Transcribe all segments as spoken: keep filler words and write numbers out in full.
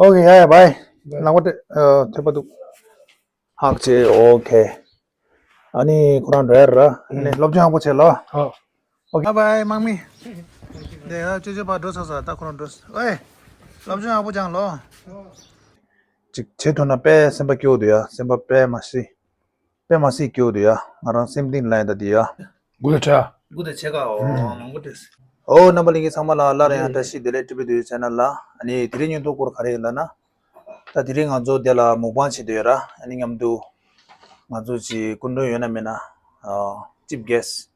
ཨོ་ཁེ། ཡ་ཡ། བའི། བའི། ལག་པ་དེ་ཨ་ཐོད་པ་འདུག་ཧག་ཆེ། ཨོ་ཁེ། ཨ་ནི་ཁོ་རང་འགྲོ་ཡ་ར། ཨ་ནི་ཨུམ། སློབ་སྦྱོང་ཡག་པོ་བྱེད་ལོ། ཨོ། ཨོ་ཁེ། བའི་དམག་མི། འདི་ཡ་ཅོ་ཅོ་ཕར་འགྲོ་ཚར་ཚར། ད་ཁོ་རང་འགྲོ། ཨོའི། སློབ་སྦྱོང་ཡག་པོ་སྦྱང་ལོ། ཅིག་བྱེད་ཐུབ་ན་དཔེ་སེམས་པ་སྐྱོ་འདུག་ཡ། སེམས་པ་དཔེ་མ་སྲིད། དཔེ་མ་སྲིད་སྐྱོ་འདུག་ཡ། ང་རང་སེམས་གཏིང་ལ་ཡ་ད་འདི་ཡ། དགུ་ལ་ཁྲ། དགུ་དང་ཕྱེད་ཀ། འོ། ཨུམ། མང་པོ་འདུག་ཨོ། རྣམ་པ་ལྷན་རྒྱས་ཚང་མ་ལ་སླར་ཡང་བཀྲ་ཤིས་བདེ་ལེགས། ཊི་བི་དུས་ཆེ་ནལ་ལ། ཨ་ནི་དེ་རིང་སྙིང་སྟོབས་སྐོར་ག་རེ་ཡིན་ལབ་ན། ད་དེ་རིང་ང་ཚོ་འདི་ལ་མུག་པང་བྱེད་འདོད་ཡོད་ར། ཨ་ནི་མཉམ་དུ་ང་ཚོ་ཅིག་སྐུ་མགྲོན་ཡོད་ན་མེད་ན། ཨ། ཅིབ་གེ་སི།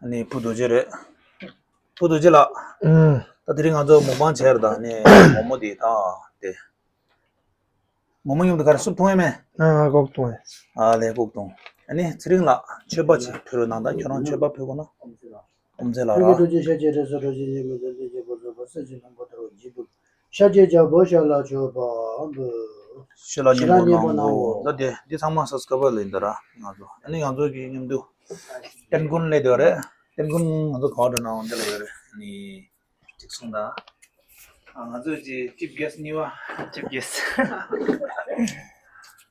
ཨ་ནི་བུ་རྡོ་རྗེ་རེད། བུ་རྡོ་རྗེ་ལགས། ཨུམ། ད་དེ་རིང་ང་ཚོ་མུག་པང་བྱས་ར། ད་ནི་མོག་མོག་འདི་ད་དེ། མོག་མོག་མཉམ་དུ་ག་རེ་སུབ་འཐུང་ཡས་མེད། ཨ། ལྐོག་འཐུང་ཡས། ཨ་ལས། ལྐོག་འཐུང་། ཨ་ནི་ཚེ་རིང་ལགས་མཆོད་པ་ཅིག་ཕུལ་རོགས་གནང་དང་། ཁྱོད་རང་མཆོད་པ་ཕུལ་དགོས་ན། ཨོམ་ཚེ་ལགས་ར། ཤཱཀྱའི་ཐུགས་རྗེ་ཤཱཀྱའི་དྲིན་གསོ། གྲོགས་ཀྱི་ཉེས་དམིགས་དང་། ལྡན་གྱི་བུ་ཚོགས་པ་སྲིད་ཞིའི་ལྷུན་པོ་ལྟ་བུ་འཇིགས་སྐུལ། ཤཱཀྱའི་རྒྱལ་པོ་ཤཱཀ་ལ་མཆོད་པ་འབུལ། ཤཱཀྱ་ལ་སྙན་པོ་གནང་གོ། ད་དེ་འདི་ཚང་མ་སབ་སི་ཀ་རའིབ་ལ་ཡིན་ད་ར། ང་ཚོ་ཨ་ནི་ང་ཚོ་གི་མཉམ་དུ་ཏན་ཀུན་སླེབས་འདུག་རེད། ཏན་ཀུན་ང་ཚོ་ག་པར་འགྲོ་ན་འོང་། འདི་ལ་ཡོད་རེད། ཨ་ནི། གཅིག་གསུངས་དང་། ཨ། ང་ཚོས་ཀྱི་ཅིབ་གེ་སི་གཉིས་པ། ཅིབ་གེ་སི།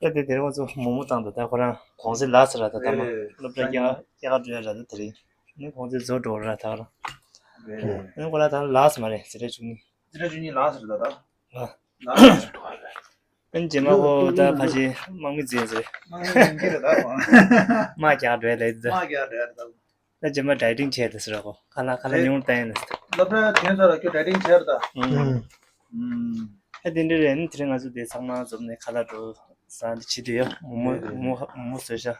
ད་དེ་དེར་ང་ཚོ་མོག་མོག་བཏང་འདུག་ད་ཁོ་རང་གོང་ཚད་ལགས་སོ་ར། ད་ད་མ་རེད། སློབ་གྲྭ་རེད། སྐྱེལ་སྐྱེལ་ག་འགྲོ་ཡ་ར། ད་དེ་རིང་ནི་གོང་ཚད་རྫོགས་འགྲོ་ར་ད་ར། རེད། ནི་ཁོ་རང་ད་ལགས་སོ་མ་རེད། འཛིན་གྲྭ་བཅུ་གཉིས། འཛིན་གྲྭ་བཅུ་གཉིས་ལགས་སོ་ར་ད་ད། ལགས། ལགས་སོ་ར་ད། ཨན་རྗེས་མ་ཁོ་ད་ཕ་ཆེ་དམག་མི་འཛིན་ཟེར། དམག་མི་འཛིན་གྱི་རེད་ད་ཁོང་། དམག་རྒྱག་འགྲོ་ཡ་ལས་ད། དམག་རྒྱག་འགྲོ་ཡ་ད། ད་རྗེས་མ་ཌའི་ཊིང་བྱས་ད་ཟེར་ར་ཁོ། ཁ་ལག་ཁ་ལག་ཉུང་བཏང་ཡ་ད་ཟེར། སློབ་གྲྭ་ཐོན་ཚར་ལ་ཁྱོད་ཌའི་ཊིང་བྱས་ར་ད། ཨུམ། ཨུམ། ཨ་དེ་འདྲ་རེད། ཨ་ནི་དེ་རིང་ང་ཚོ་དེ་ཚང་མ་འཛོམས་ནས་ཁ་ལག་འགྲོ་ས་འདི་བྱེད་དུས་ཡ། མོག་མོག་རེད། མོག་མོག་མོག་མོག་བཟོས་ཤག་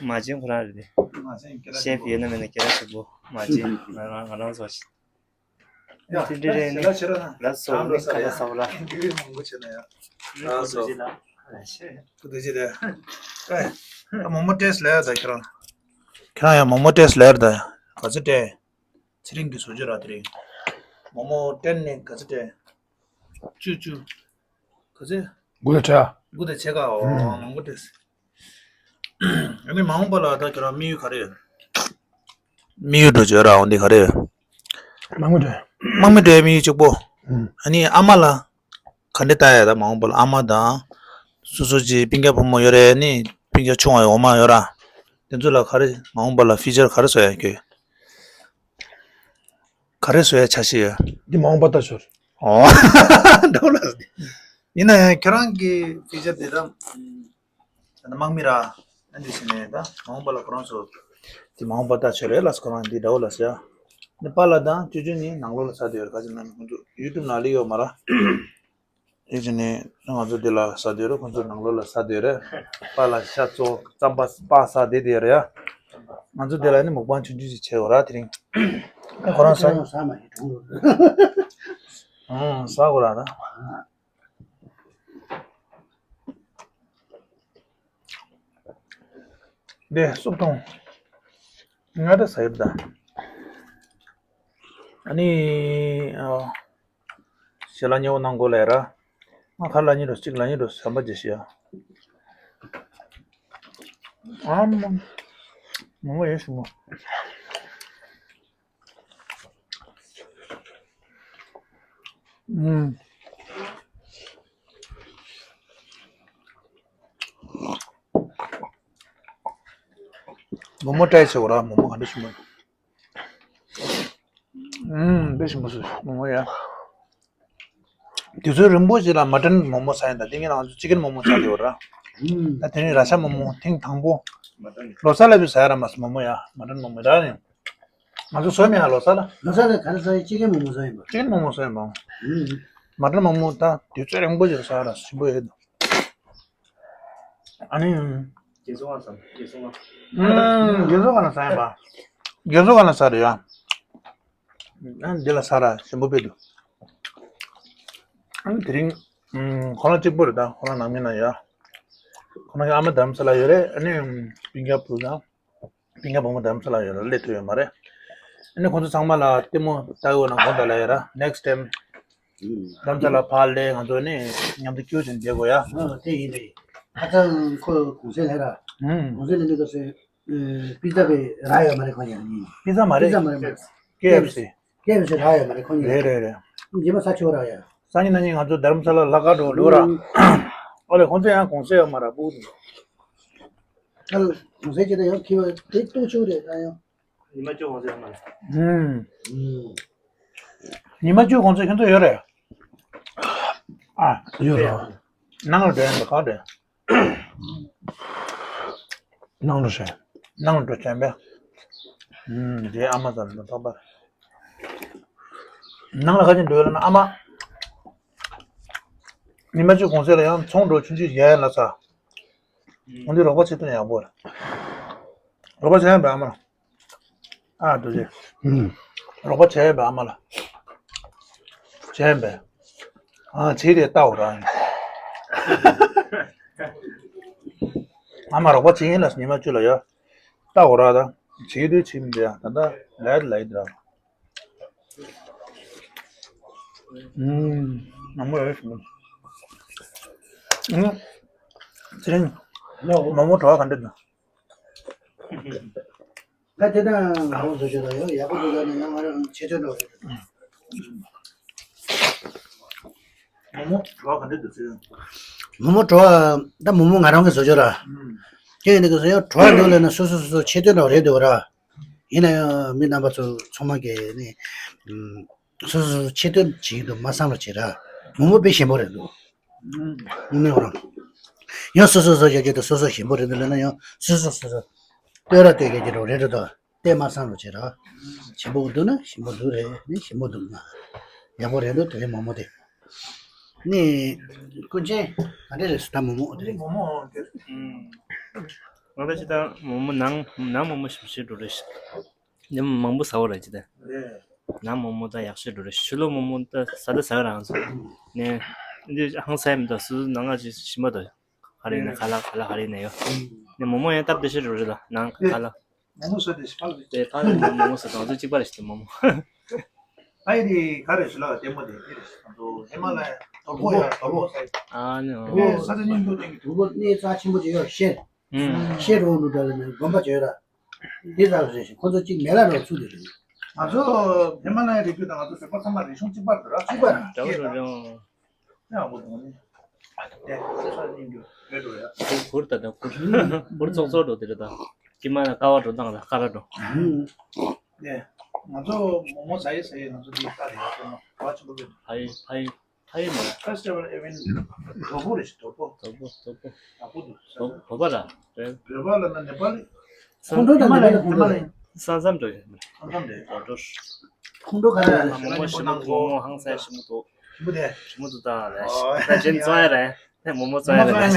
མ་བྱན་ཁོ་རང་རེད་དེ། མ་བྱན་སྐད་གྲགས་ཆེན་པོ། ཤེཕ་ཡོད་ན་མེད་ན་སྐད་གྲགས་ཆེན་པོ། མ་བྱན་ང་རང་ང་རང་ཚོ་ཞིག་ཡ། དེ་འདྲ་རེད། ནི་ལ་སོ་ནི་ཁ་ལ་ས་བ་ལ། འདི་མང་པོ་བྱས་ན་ཡ། ལ་སོ། ཐུགས་རྗེ་ཆེ་ད། ཨེ། མོག་མོག་ཊེ་སི་ལ་ཡ་ད་ཁྱེད་རང་། ཁྱེད་རང་ཡ་མོག་མོག་ཊེ་སི་ལ་ཡ་ད། ག་ཚོད་སྤྲད། ཚེ་རིང་གི་བཟོ་བཅོས་ར་དེ་རིང་། མོག་མོག་ཊེན་ནི་ག་ཚོད་སྤྲད། བཅུ་བཅུ། ག་ཚོད། དགུ་དང་ཕྱེད་ཀ། འོ། ཨུམ། མང་པོ་སྤྲད། ཨ་ནི་མ་འོངས་པ་ལ་ད་ཁྱོད་རང་དམིགས་ཡུལ་ག་རེ་ཡོད། དམིགས་ཡུལ་འགྲོ་བྱོས་ར་འོང་འདི་ག་རེ་ཡོད། དམག་མི་འགྲོ། དམག་མི་འགྲོའི་དམིགས་ཡུལ་གཅིག་པོ། ཨུམ། ཨ་ནི་ཨ་མ་ལ་ག་འདྲ་ལྟ་ཡ་ད། མ་འོངས་པ་ལ་ཨ་མ་དང་། སོ་སོ་གྱི་སྤུན་ཀྱག་བུ་མོ་ཡོད་རེད། ཨ་ནི་སྤུན་ཀྱག་ཆུང་བ་འོག་མ་ཡོད་ར། དེ་ཚོ་ལ་ག་རེ་མ་འོངས་པ་ལ་ཕིའུ་ཅར་ག་རེ་བཟོ་ཡ་ཁྱོད། ག་རེ་བཟོ་ཡ་འཆར་གཞི་ཡོད། འདི་མ་འོངས་པ་ལྟ་ཞོར། ཨོ། འགྲོ་ལ། ཡིན་ན་ཡང་ཁྱོད་རང་གི་ཕིའུ་ཅར་འདི་ད། ད་དམག་མི་ར། ཨ་འདི་བྱས་ནས་ད་མ་འོངས་པ་ལ་ཁོ་རང་ཚོ། འདི་མ་འོངས་པ་ལྟ་ཞོར་རེད་ལ། ཁོ་རང་འདི་འདྲ་བོ་ལ་ཟེར་ཡ། ནི་པཱ་ལགས་དང་ཅོ་ཅོ་ནི་ནང་ལོགས་ལ་ཟ་བསྡད་ཡོད་རེད། ག་ཅི་ན་ཁོང་ཚོ་ཡུ་ཊུབ་ནང་ལ་ཡོད་མ་ར། ཨེ་ཅི་ནི་ང་ཚོ་འདི་ལ་ཟ་འདོད་རེད། ཁོང་ཚོ་ནང་ལོགས་ལ་ཟ་འདོད་རེད། པཱ་ལགས་ཤ་བཙོ་རྩམ་པ་སྤགས་ཟ་བསྡད་དེ་རེད་ཡ། ང་ཚོ་འདི་ལ་ནི་མུག་པང་ཆུང་ཆུང་ཞིག་བྱེད་དགོས་ར་དེ་རིང་། ཨེ་ཁོ་རང་ཟ། ཁོ་རང་ཟ་མ་ཤེས་གྲོངས་འགྲོ། ཨང་ཟ་དགོས་ར་ད། འདི་སུབ་འཐུང་། ང་ད་ཟ་ཡོད་ད། ཨ་ནི། ཨ། ཞལ་ལག་མཉེས་པོ་གནང་དགོས་ལབ་ར། ང་ཁ་ལག་མཉེས་འགྲོ། གཅིག་ལག་མཉེས་འགྲོ། ཟམ་པ་རྗེས་ཤིག་ཡ། ཨ་མ། མང་པོ་ཡོད་ཞུ་མོ། ཨུམ། མོག་མོག་ཊའི་ཟེར་བ་ར། མོག་མོག་ག་འདྲ་ཞིམ་པོ། ཨུམ། དཔེ་ཞིམ་པོ་བཟོས་མོག་མོག་ཡ། དུས་ཚོད་རིང་པོ་ཞིག་ལ་མ་ཊན་མོག་མོག་ཟ་ཡིན་ད། དེ་ངས་ང་ཚོ་ཅི་ཀན་མོག་མོག་ཟ་དེ་བ་ར། ཨུམ། ད་དེ་ནི་ར་ཤ་མོག་མོག་ཐེངས་དང་པོ། ལོ་གསར་ལ་བུ་ཟ་ཡ་ར་མ་ཟ་མོག་མོག་ཡ། མ་ཊན་མོག་མོག་ར་ནི། ང་ཚོ་བཟོས་མེད་ཨ་ལོ་གསར་ལ། ལོ་གསར་ལ་ག་རེ་ཟ་ཡིན། ཅི་ཀན་མོག་མོག་ཟ་ཡིན་པ། ཅི་ཀན་མོག་མོག་ཟ་ཡིན་པ། ཨུམ། མ་ཊན་མོག་མོག་ད་དུས་ཚོད་རིང་པོ་ཞིག་ལ་ཟ་ཡ་ར་ཞིམ་པོ་ཡོད། ཨ་ནི། རྒྱལ་སྲུང་བ་སམ། རྒྱལ་སྲུང་བ། ཨུམ། རྒྱལ་སྲུང་བ་ལ་ཟ་ཡ་པ། རྒྱལ་སྲུང་བ་ལ་ཟ་རེད་ཡ། ཨ་ནི་འདི་ལ་ཟ་ར་ཞིམ་པོ་དཔེ་འདུག་ཨ་ནི་དེ་རིང་། ཨུམ། ཁོ་རང་གཅིག་པོ་རེད་ད། ཁོ་རང་ནང་མི་ན་ཡ། ཁོ་རང་གི་ཨ་མ་རྡ་རམ་ས་ལ་ཡོད་རེད། ཨ་ནི་སྤུན་ཀྱག་བུ་དང་། སྤུན་ཀྱག་བུ་མོ་རྡ་རམ་ས་ལ་ཡོད་རེད། སླེབས་ཐུབ་ཡོད་མ་རེད། ཨ་ནི་ཁོང་ཚོ་ཚང་མ་ལ་ལྟད་མོ་ལྟ་འོ་ན་དགོངས་དག་ལབ་ཡོད་ར། ནེགསི་ཊའིམ། རྡ་རམ་ས་ལ་ཕར་སླེབས། ང་ཚོ་ནི་མཉམ་དུ་ཀྱུ་ཅན་མཇལ་དགོས་ཡ། ཨ་དེ་ཡིན་རེད། ཁ་སང་ཁོ་གུང་སེང་སླེབས་ར། ཨུམ། གུང་སེང་སླེབས་དུས་སྐབས་སུ། པི་ཛ་བས་རག་ཡོད་མ་རེད་ཁོ་གཉིས་ནི། པི་ཛ་མ་རེད། པི་ཛ་མ་རེད་མ་རེད། ཀེ་ཨེཕ་སི། ཀེ་ཨེཕ་སི་རག་ཡོད་མ་རེད་ཁོ་གཉིས། རེད་རེད་རེད། རྗེས་མ་ས་ཆུ་རག་ཡ། སང་ཉིན་གནངས་ཉིན་ང་ཚོ་རྡ་རམ་ས་ལ་ལ་ཁ་འགྲོ་འགྲོ་ར། ཨ་ལས་ཁོང་ཚོ་ཡང་གུང་སེང་ཡོད་མ་ར་སྤུ་གུ་དེ། ཨ་ལས་གུང་སེང་བྱེད་ད་ཡང་ཁྱི་བ་དེ་ལྟོ་ཆུ་རེད་ད་ཡང་། ཉི་མ་བཅུ་གུང་སེང་ཡོད་མ་རེད། ཨུམ། ཉི་མ་བཅུ་གུང་སེང་ཁྱོད་ཚོ་ཡོད་རེད། ཨ། ཡོད་རེད། ནང་ལ་འགྲོ་ཡ་འདུག་ག་རེད། ནང་ལ་ཤོག་ནང་ལ་འགྲོ་བྱས་པས། ཨུམ། དེའི་ཨ་མ་ཚ་ལ་ཐོག་པར། ནང་ལ་ག་ཅིག་འགྲོ་ཡོད་ལ་ན་ཨ་མ། ཉི་མ་གཅིག་གུང་སེང་ལ་ཡང་ཚོང་འགྲོ་ཆུང་ཆུང་ཡ་ཡ་ལ་ཚ། འོན་ཏེ་རོགས་པ་བྱེད་སྟངས་ཡག་པོ་རེད། རོགས་པ་བྱས་པས་ཨ་མ། ཨ་རྡོ་རྗེ། ཨུམ། རོགས་པ་བྱས་པས་ཨ་མ་ལ། བྱས་པས། ཨ་བྱས་ཏེ་ལྟ་འོ་ར། ཨ་མ་རོགས་པ་བྱེད་ཡིན་ལ་ཉི་མ་བཅུ་ལ་ཡ། ལྟ་འོ་ར་ད། བྱེད་དུས་བྱེད་མི་འདྲ་ད་ལྟ་ལས་ལས་འདྲ། ཨུམ། མང་པོ་ཡོད་ཞུ། ཨུམ། ཚེ་རིང་། མོག་མོག་བྲོ་བ་ག་འདྲ་འདུག་ད་དེ་དང་ང་རང་བཟོ་བྱོས་དང་ཡང་ཡག་པོ་འདུག་ད་ནི་ཡང་ང་རང་ཆེ་ཆུང་འདྲ་བོ་རེད། མོག་མོག་བྲོ་བ་ག་འདྲ་འདུག་ཚེ་རིང་། མོག་མོག་བྲོ་བ་ད་མོག་མོག་ང་རང་གིས་བཟོ་བྱོས་ར། ཨུམ། ཁྱོད་ཡིན་ནི་གི་བཟོ་ཡང་བྲོ་བ་འདུག་ལབ་ན་སོ་སོ་སོ་སོ་ཆེ་ཆུང་འདྲ་བོ་རེད་འདུག་ར། ཡིན་ན་ཡང་མི་རྣམ་པ་ཚོ་ཚང་མ་གིས་ནི། ཨུམ། སོ་སོ་སོ་ཆེ་བསྟོད་བྱེད་ཀྱི་འདུག་མ་བསམ་བློ་བྱེད་ར། མོག་མོག་དཔེ་ཞིམ་པོ་རེད་འདུག་ཨུམ། ནི་འོ་རང་། ཡང་སོ་སོ་སོ་རྒྱག་རྒྱུ་དང་སོ་སོ་ཞིམ་པོ་རེད་འདུག་ལབ་ན་ཡང་སོ་སོ་སོ་སོ། བསྟོད་ར་བསྟོད་རྒྱག་རྒྱུ་རེད་འདུག་ད། བསྟོད་མ་བསམ་བློ་བྱེད་ར། ཞིམ་པོ་འདུག་ན་ཞིམ་པོ་འདུག་རེད་ནི་ཞིམ་པོ་འདུག་ན། ཡག་པོ་རེད་འདུག་དེ་རིང་མོག་མོག་དེ། ནི། ཀུན་མཁྱེན། ག་འདྲ་རེད་ཟེར་ད་མོག་མོག་དེ་རིང་། མོག་མོག་དེ། ཨུམ། ང་ད་ཅི་ད་མོག་མོག་ནང་ནང་མོག་མོག་ཞིམ་ཤོས་འགྲོ་རེད་ཤག་ཉི་མ་མང་པོ་ཟ་བ་རེད་ཅི་ད། རེད། ནང་མོག་མོག་ད་ཡག་ཤོས་འགྲོ་རེད། ཕྱི་ལོགས་མོག་མོག་ད་ཟ་ད་ཟ་གི་རེད་ང་ཚོ། ནས། འདི་ཧང་སང་མི་འདུག་སུ་ནང་ང་ཅིག་ཞིམ་པ་འདུག་ག་རེ་ཡིན་ན་ཁ་ལག་ག་ལ་ག་རེ་ཡིན་ན་ཡོད། ནས་མོག་མོག་ཡང་སྟབས་བདེ་ཤོས་འགྲོ་རེད་ད་ནང་ཁ་ལག་མོག་མོག་ཟ་དེ་ཕག་དེ་ཕག་དེ་མོག་མོག་ཟ་དང་ང་ཚོ་གཅིག་པ་རེད་ཤི་དེ་མོག་མོག་ཨ་ཡི་དེ་ག་རེ་ཞུ་ལ་ལྟད་མོ་དེ་དེ་རེད་ཤི་ང་ཚོ་ཧི་མ་ལ་ཡ་དོལ་པོ་ཡ་དོལ་པོ་ཟ་ཡི། ཨ་ནི་ཨོ། དེ་ས་ཆ་སྙིང་པོ་སྟེང་གི་དོལ་པོ་གནས་རྩ་ཆེན་པོ་ཅིག་ཡོད་ཤེལ། ཤེལ་རོང་ལུ་འདྲ་ལ་ནི་དགོན་པ་ཅིག་ཡོད་ར། དེ་ལ་རེ་ཞིག་ཁོ་ཚོ་གཅིག་མེ་ལ་རོ་ཚུགས་དེ་རེད། ང་ཚོ་ཧི་མ་ལ་ཡའི་རི་རྒྱུད་དང་ང་ཚོ་བོད་པ་ཚང་མ་རིག་གཞུང་གཅིག་པ་རེད་ར། གཅིག་པ་རེད། འདྲ་བོ་རེད་རེད། ཡང་བོ་དང་ནི། དེ་ཚོ་ས་རྙིང་རྒྱུ་བོད་འགྲོ་ཡ། གུར་ད་ད་གུར། གུར་ཙོག་ཙོག་འགྲོ་དེ་རེད་ད། ཀྱི་མ་ལ་ཀ་བ་འགྲོ་དང་ལ་ཀ་ར་འགྲོ། དེ། ང་ཚོ་མོག་མོག་ཟ་ཡི་ཟ་ཡི་ང་ཚོ་འདི་ལྟ་རེད་ཡ་ཁོ་ན་བ་ཆེན་པོ་རེད། ཕ་ཡི་ཕ་ཡི་ཕ་ཡི་མ། Festival event དོལ་པོ་རེད་ཤི་དོལ་པོ། དོལ་པོ་དོལ་པོ། ཡག་པོ་འདུག་བོད་པ་ལ་རེད། བོད་པ་ལ་ན་ནེ་པ་ལི། ཁོང་ཁྲོ་དང་ནེ་པ་ལི་ཁོང་ཁྲོ། ས་མཚམས་འགྲོ་ཡོད། ས་མཚམས་རེད། ཨོ་འགྲོ། ཁོང་ཁྲོ་ག་རེ་ལ་མོག་མོག་ཞིམ་པོ་འདུག་མོག་མོག་ཧང་སང་ཞིམ་པོ་འདུག་ཞིམ་པོ་དེ། ཞིམ་པོ་འདུག་ད་ལས་ད་ཅན་བཙོང་ཡ་རེད། མོག་མོག་བཙོང་ཡ་རེད།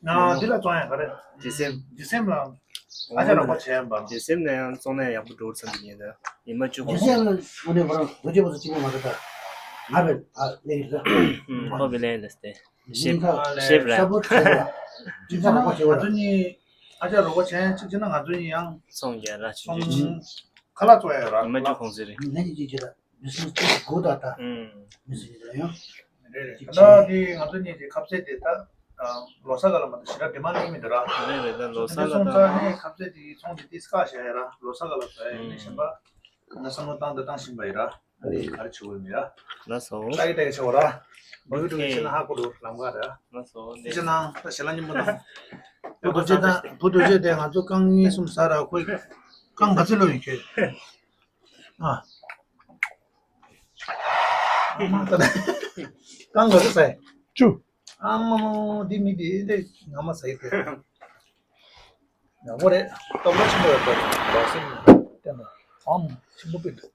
ང་འདི་ལ་བཙོང་ཡ་ག་རེ། ཇི་སེམས། ཇི་སེམས་ལ། ཨ་ཅག་རོགས་པ་བྱས་ཡིན་པ། ཇི་སེམས་ནས་ཡང་བཙོང་ན་ཡག་པོ་འགྲོ་བསམ་གྱི་ཉེན་ད། ཡིན་མ་བཅུ་གོ། ཇི་སེམས་ལ་དངོས་གནས་ཁོ་རང་རྡོ་རྗེ་པོ་ཚོ་གཅིག་པོ་མ་རེད་ད། ང་རེད་ཨ་ལེ་ཡིན་ད། ཧོ་བི་ལེ་ལེ་སྟེ། ཤེབ་ཤེབ་ར། ས་བུ་ཚོ་ལ། ཇི་སེམས་རོགས་པ་བྱས་པ་ང་ཚོ་གཉིས། ཨ་ཅག་རོགས་པ་བྱས་ཡང་གཅིག་བྱས་ན་ང་ཚོ་གཉིས་ཡང་། ཚོང་རྒྱག་ར་ཆུང་ཆུང་ཆུང་། ཁ་ལག་བཙོང་ཡ་ར། ཡིན་མ་བཅུ་གོང་ཟེར་རེད། ང་གཉིས་གཅིག་བྱས་ད། བི་ཛི་ནེ་སི་ཅིག་དགོས་ད་ད། ཨུམ། མི་སུ་ཡིན་ན་ཡང་། རེད་རེད། ད་ལྟ་དེ་ང་ཚོ་གཉིས་ཀྱི་ཁ་ཟས་དེ་ད། ལོ་གསར་ག་ལ་མ་གཏོགས་ཞེ་དྲག་ཌི་མཱན་ཌི་མི་འདུག་ར། རེད་རེད། ད་ལོ་གསར་ལ་ད། སོང་ཙང་ནས་ཁ་ཟས་དེ་ཚོང་དེ་ཏིས་ཀ་བྱ་ཡ་ར་ལོ་གསར་ག་ལ་ཟ་ཡ་ནས་གཞན་པ། ང་བསམ་བློ་བཏང་དང་བཏང་བཞིན་པ་ཡིན་ར། ཨ་ནི་ག་རེ་བྱེད་དགོས་མེད་ར། ལགས་སོ། ལྟ་གི་ལྟ་གི་བྱེད་དགོས་ར། ཡུ་ཊུབ་ནས་ཕྱིན་ན་ཧ་གོ་འགྲོ་ལམ་ཁ་ར། ལགས་སོ། དེ་ཕྱིན་ན་ད་ཞལ་ལག་མཉམ་པོ་དང་། བུ་རྡོ་རྗེ་དང་བུ་རྡོ་རྗེ་དེ་ང་ཚོ་རྐང་གཉིས་གསུམ་ཟ་ར་ཁོས་རྐང་ག་ཚོད་ལོ་ཡིན་ཁྱོད། ཨ། ཨ་མ་ད་ལྟ་རྐང་ག་ཚོད་ཟ་ཡིན། བཅུ། ཨ་མ་མ་མ་འདི་མི་འདི་འདི་ངོ་མ་ཟ་ཡི་དེ། ཡག་པོ་རེད། སྟོབས་ལོ་ཆེན་པོ་ཡོད་པ་རེད་སེམས་ནས་བསྟན་པ་ཨམ་ཆེན་པོ་དཔེ་འདུག་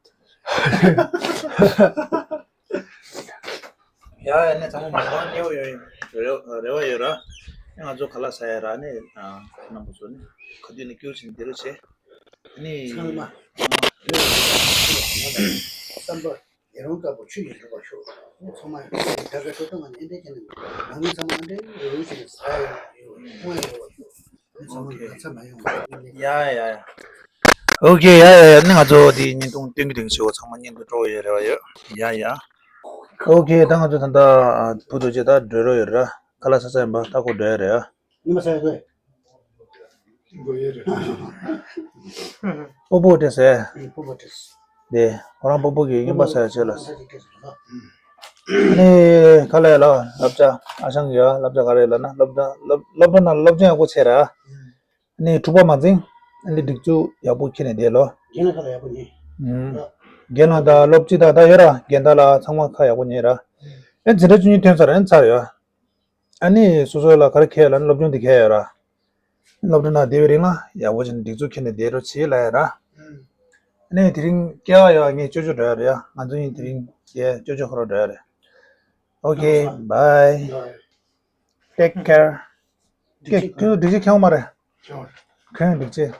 ཡ་ཡ་ནས་ཚང་མ་མ་མ་ཉེ་བོ་ཡོད་ཡིན་རེ་རེ་བ་ཡོད་ར། ང་ཚོ་ཁ་ལག་ཟ་ཡ་ར་ནས་རྣམ་པ་ཚོ་ནི་ག་དུས་ནས་སྐྱུར་ཕྱིན་འདི་རུ་བྱེད་ནི། ཚང་མ་བསམ་པ། ཡེ་རང་དཀར་པོ་ཆུ་ཡིས་བྱུག་པར་ཤོག་ཚང་མ་ད་ག་ཆོག་ཐོག་མ་ནས་འདྲེ་ཁྱེད་ནས་ང་མི་ཚང་མ་འདྲེ་ཡོད་རུང་ཞིག་ནས་ཟ་ཡོད་ཡོད་ཡོད་ཡོད་ཡོད་མི་ཚང་མ་ང་ཚ་མ་ཡོང་བ་ཡིན་ནས། ཡ་ཡ་ཡ། ཨོ་ཁེ་ཡ་ཡ་ཡ། ནི་ང་ཚོ་དེ་བརྙན་ཐུང་སྟོན་གི་དེང་ཞིག་ཚང་མ་བརྙན་དུ་འགྲོ་ཡོད་རེ་བ་ཡོད། ཡ་ཡ། ཨོ་ཁེ་ད་ང་ཚོ་ད་ལྟ་བུ་དོ་ཅེ་ད་འགྲོ་རོགས་ཡོད་ར། ཁ་ལག་ས་ས་ཡིན་པ་ད་ཁོ་འགྲོ་ཡ་རེད་ཡ། ཉི་མ་ས་ཡ་དགོས། དགོས་ཡོད་རེད། ཨོ་པོ་ཏེ་སེ། ཨེ་པོ་པོ་ཏེ་སེ། དེ་ཁོ་རང་སྤོ་བོ་གི་རྔན་པ་ཟ་ཡ་བྱས་ལ། ཨ་ནི་ག་ལ་ཡ་ལ་སློབ་གྲྭ་ཨ་ཞང་གི་ཡ་སློབ་གྲྭ་ག་རེ་ལ་ན་སློབ་གྲྭ་སློབ་སློབ་གྲྭ་ནང་སློབ་སྦྱོང་ཡག་པོ་བྱས་ར། ནི་འཁྲུག་པ་མ་འཛིང་། ནི་སྒྲིག་འཛུགས་ཡག་པོ་འཁྱེར་ནས་བསྡད་ལོ། རྒན་ལགས་ཁ་ལ་ཡག་པོ་ཉན། ཨུམ། རྒན་ལགས་དང་སློབ་སྤྱི་དང་ད་ཡོད་ར་རྒན་དག་ལ་ཚང་མ་ཁ་ཡག་པོ་ཉན་ར། ཨེ་འཛིན་གྲྭ་བཅུ་གཉིས་ཐོན་ཚར་ཡང་ཚར་ཡོད། ཨ་ནི་སོ་སོ་ལ་ག་རེ་ཁེལ་ཡོད་ལ་ནི་སློབ་སྦྱོང་འདི་ཁེལ་ཡོད་ར། སློབ་གྲྭ་ནང་བསྡད་པའི་རིང་ལ་ཡག་པོ་བྱས་ནས་སྒྲིག་འཛུགས་འཁྱེར་ནས་བསྡད་རོགས་བྱེད་ལབ་ཡ་ར། ཨ་ནི་དེ་རིང་སྐྱེ་བ་ཡོད་ངས་ཅོ་ཅོ་འགྲོ་ཡ་རེད་ཡ། ང་ཚོ་གཉིས་དེ་རིང་སྐྱེ་ཅོ་ཅོ་ཁོ་རང་འགྲོ་ཡ་རེད། Okay, bye. Take care. ཁྱོད་ཚོ་སྒྲིག་ཆས་ཁྱོད་མ་རེད། ཁྱོད་སྒྲིག་ཆས།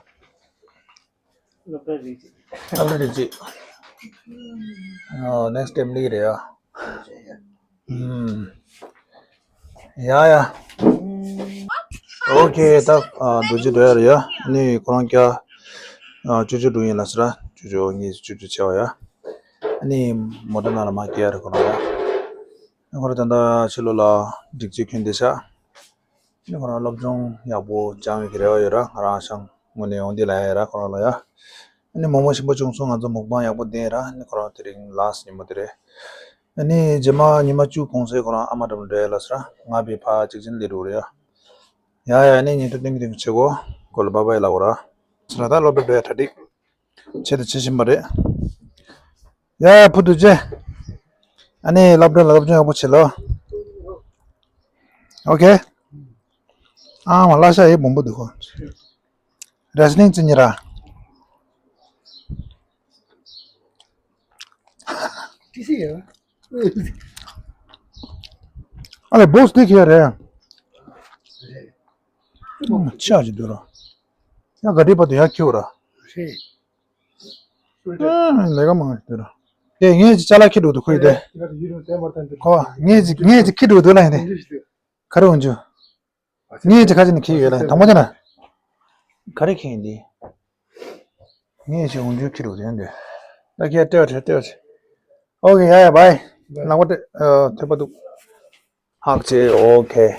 སློབ་གྲྭ་སྒྲིག་ཆས། སློབ་གྲྭ་སྒྲིག་ཆས། ཨོ་next time ལི་རེད་ཡ། ཨུམ། ཡ་ཡ། Okay, ད་ཨ་རྡོ་རྗེ་འགྲོ་ཡ་རེད་ཡ། ནི་ཁོ་རང་སྐྱ་ཨ་ཅོ་ཅོ་འགྲོ་ཡིན་ལ་ཟེར་ར། ཅོ་ཅོ་ངས་ཅོ་ཅོ་བྱས་པ་ཡ། ནི་མོ་ཊ་ནང་ལ་མར་སྐྱེལ་ཡ་རེད་ཁོ་རང་ཡ། ཁོ་རང་ད་ལྟ་ཕྱི་ལོགས་ལ་སྒྲིག་ཆས་གྱོན་བསྡད་ཤག་ཁོ་རང་སློབ་སྦྱོང་ཡག་པོ་སྦྱང་བའི་རེ་བ་ཡོད་ར། ང་རང་ཨ་ཞང་ངོས་ནས་འོ་འདི་ལབ་ཡ་ཡོད་ར་ཁོ་རང་ལ་ཡ། ཨ་ནི་མོག་མོག་ཞིམ་པོ་བྱུང་སོང་། ང་ཚོ་མོག་པང་ཡག་པོ་བསྟན་ར། ཨ་ནི་ཁོ་རང་དེ་རིང་last ཉིན་མོ་དེ་རེད། ཨ་ནི་རྗེས་མ་ཉི་མ་བཅུ་གོང་ཚེ་ཁོ་རང་ཨ་མ་འགྲམ་ལ་འགྲོ་ཡ་ལ་ཟེར་ར། ང་བི་ཕ་གཅིག་ཅན་ལས་འགྲོ་རེད་ཡ། ཡ་ཡ་ཨ་ནི་ཉིན་ཐོ་ཏིང་ཏིང་བྱེད་གོ་གོ་ལ་bye bye ལབ་གོ་ར། ཟེར་ར་ད་སློབ་གྲྭ་འགྲོ་ཡ་གྲ་སྒྲིག་བྱེད་དང་བྱེད་བཞིན་པ་རེད། ཡ་ཡ་བུ་རྡོ་རྗེ། ཨ་ནི་སློབ་གྲྭ་ལ་སློབ་སྦྱོང་ཡག་པོ་བྱེད་ལོ། Okay. ཨ་མ་གླ་ཤ་ཡི་བུམ་པོ་འདུག་གོ་རེས་ནིང་ཙི་ཉི་ར། ཏི་སི་ཡ། ཨ་ལེ་བོ་སི་ཏི་ཁེ་རེད། ཆ་ཅི་འདུག་ར། ཡ་ག་དྲི་བ་དུ་ཡ་ཁྱེའུ་ར། ཨ་ལས་ཀ་མང་ཞིག་འདུག་ར། དེ་ངས་ཅི་ཅ་ལག་ཁྱེར་འགྲོ་འདུག་ཁོ་ཡི་དེ། ཁོ་ངས་ཅི་ངས་ཅི་ཁྱེར་འགྲོ་འདུག་ལ་ཡིན་དེ། ག་རེ་འོང་རྒྱུ། ངས་ཅི་ཁ་ཅིག་ནས་ཁྱེར་ཡོད་ལ་ཡིན་དང་པོ་ཅི་ན། ག་རེ་ཁྱེར་ཡིན་དེ། ངས་ཅི་འོང་རྒྱུ་ཁྱེར་འགྲོ་འདུག་ཡོང་དེ། ད་ཁྱེར་སྤྲད་བ་བྲལ་སྤྲད་བ་བྲལ། Okay, yeah, yeah, bye. ལག་པ་སྤྲད་ཨ་ཐོད་པ་འདུག་ཧག་ཆེ། Okay.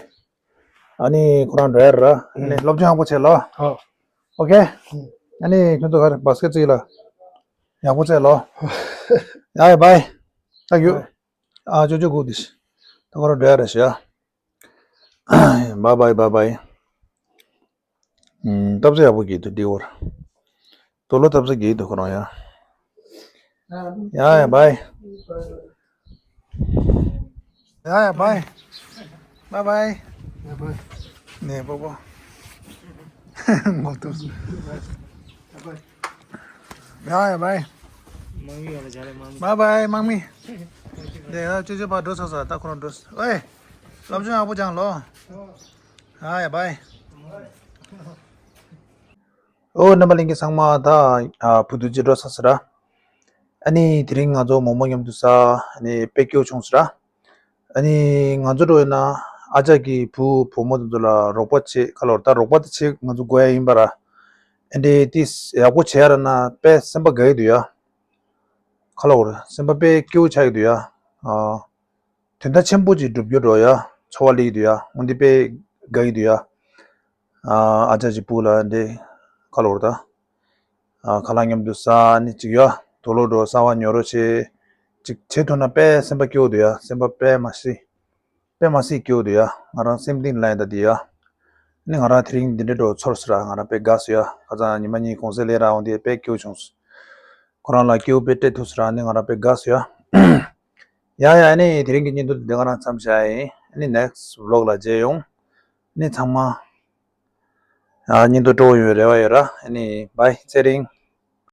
ཨ་ནི་ཁོ་རང་འགྲོ་ཡ་ར། ཨ་ནི་སློབ་སྦྱོང་ཡག་པོ་བྱེད་ལ། ཨོ། Okay. ཨ་ནི་ཁྱོད་ཚོ་ག་རེ་བ་སི་ཀེ་ཊི་རྩེ་ལ། ཡག་པོ་རྩེ་ལོ། ཡ་ཡ་བའི། ད་ཡོད། ཨ་ཅོ་ཅོ་གུ་དིས། ད་ཁོ་རང་འགྲོ་ཡ་ར་ཤི་ཡ། Bye bye, bye bye. སྟབས་བདེ་ཡག་པོ་གྱིས་འདུག་འདི་བོར། དུག་ལོག་སྟབས་བདེ་གྱིས་འདུག་ཁོ་རང་ཡ། ཡ་ཡ་བའི། ཡ་ཡ་བའི། བའི་བའི། ནས་པོ་པོ། ངོ་ཐུག་སོང་། ཡ་ཡ་བའི། བའི་བའི་དམག་མི། དེ་ཡ་ཅོ་ཅོ་ཕར་འགྲོ་ཚར་ས། ད་ཁོ་རང་འགྲོ་ས། ཨོའི། སློབ་སྦྱོང་ཡག་པོ་སྦྱངས་ལོ། ཡ་ཡ་བའི། ཨོ་རྣམ་པ་ལྷན་རྒྱས་ཚང་མ། ད་ཨ་བུ་དུ་ཅི་འགྲོ་ས་ཟེར་ར། ཨ་ནི་དེ་རིང་ང་ཚོ་མོག་མོག་མཉམ་དུ་ཟ། ཨ་ནི་དཔེ་སྐྱིད་པོ་བྱུང་ཟེར་ར། ཨ་ནི་ང་ཚོ་འགྲོ་ཡོད་ན་ཨ་ཅག་གི་བུ་བུ་མོ་དེ་ཚོ་ལ་རོགས་པ་བྱེད་ཁ་ལོར། ད་རོགས་པ་དེ་བྱེད་ང་ཚོ་དགོས་ཡ་ཡིན་པ་ར། ཨ་འདྲེ་ཏིས་ཡག་པོ་བྱེད་ཡ་ར་ན་དཔེ་སེམས་པ་དགའ་གི་འདུག་ཡ། ཁ་ལོར་སེམས་པ་དཔེ་སྐྱིད་པོ་ཆགས་ཀྱི་འདུག་ཡ། ཨ། དོན་དག་ཆེན་པོ་ཅིག་སྒྲུབ་རྒྱུ་འགྲོ་ཡ། འཚོ་བ་སླེབས་ཀྱི་འདུག་ཡ། འོན་ཏེ་དཔེ་དགའ་ཡི་འདུག་ཡ། ཨ་ཅག་ཅིག་སྤུ་ལ་འདི་ཁ་ལོར་ད། ཨ་ཁ་ལག་མཉམ་དུ་ཟ་ནི་ཅིག་ཡ། དུག་ལོག་འགྲོ་གསར་པ་ཉོ་རོགས་བྱེད། ཅིག་བྱེད་ཐུབ་ན་དཔེ་སེམས་པ་སྐྱིད་པོ་འདུག་ཡ། སེམས་པ་དཔེ་མ་སྲིད། དཔེ་མ་སྲིད་སྐྱིད་པོ་འདུག་ཡ། ང་རང་སེམས་གཏིང་ལ་ཡིན་ད་འདི་ཡ། ནི་ང་རང་དེ་རིང་འདི་འདྲའི་འགྲོ་ཚོར་སོང་ར། ང་རང་དཔེ་དགའ་སོང་ཡ། ཁ་སང་ཉི་མ་གཉིས་གོང་ཚད་ལས་ར་འོང་དེ་དཔེ་སྐྱིད་པོ་བྱུང་སོང་། ཁོ་རང་ལ་སྐྱིད་པོ་དཔེ་སྤྲད་ཐུབ་སོང་ར། ནི་ང་རང་དཔེ་དགའ་སོང་ཡ། ཡ་ཡ། ཨ་ནི་དེ་རིང་གི་བརྙན་ཐུང་འདི་ག་རང་མཚམས་བཞག་ཡིན། ཨ་ནི་next vlog ལ་མཇལ་ཡོང་། ཨ་ནི་ཚང་མ་ཨ་བརྙན་ཐུང་སྤྲོ་པོ་ཡོང་བའི་རེ་བ་ཡོད་ར། ཨ་ནི་bye ཚེ་རིང་།